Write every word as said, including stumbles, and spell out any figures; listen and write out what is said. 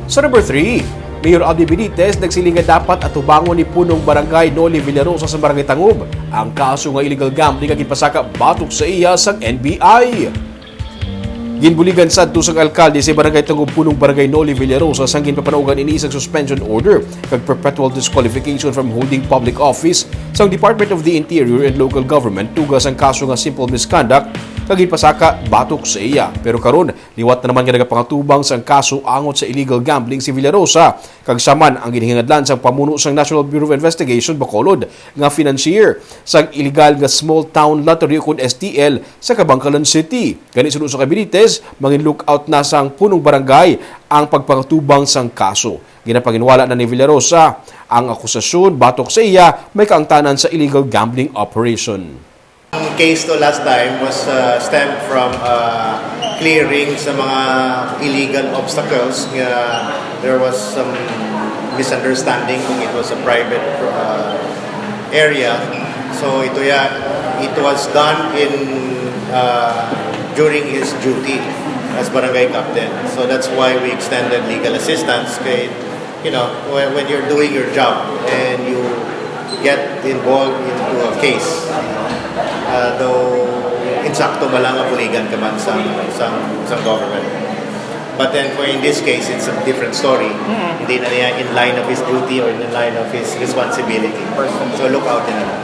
Sa number three, Mayor Abdi Benitez nagsiling nga dapat atubangon ni Punong Barangay Noli Villarosa sa Barangay Tangub ang kaso nga illegal gambling nga ginpasaka batok sa iya sang N B I. Ginbuligan sadto sang alkalde sa Barangay Tangub, Punong Barangay Noli Villarosa, sang ginpapanaugan ini sang suspension order kag perpetual disqualification from holding public office sang Department of the Interior and Local Government tuga sang kaso nga simple misconduct nga ginpasaka batok sa iya. Pero karon, liwat na naman nga nagapangatubang sang kaso angot sa illegal gambling si Villarosa, kag siya man ang ginhingadlan sang pamuno sang National Bureau of Investigation, Bacolod, nga financier sang illegal nga small town lottery, ukon S T L, sa Kabankalan City. Gani, suno sa kay Benitez, mangin-lookout na sang punong barangay ang pagpangatubang sang kaso. Ginapanginwala na ni Villarosa ang akusasyon batok sa iya may kaangtanan sa illegal gambling operation. Ang case to last time was uh, stemmed from uh, clearing sa mga illegal obstacles nga there was some misunderstanding kung it was a private uh, area. So ito ya, it was done in uh, during his duty as barangay captain. So that's why we extended legal assistance kay, you know, when, when you're doing your job and you get involved into a case, uh, though insakto man lang nga buligan ka man sa, sa, sa government. But then for in this case, it's a different story. Hindi na niya in line of his duty or in line of his responsibility. So look out na lang.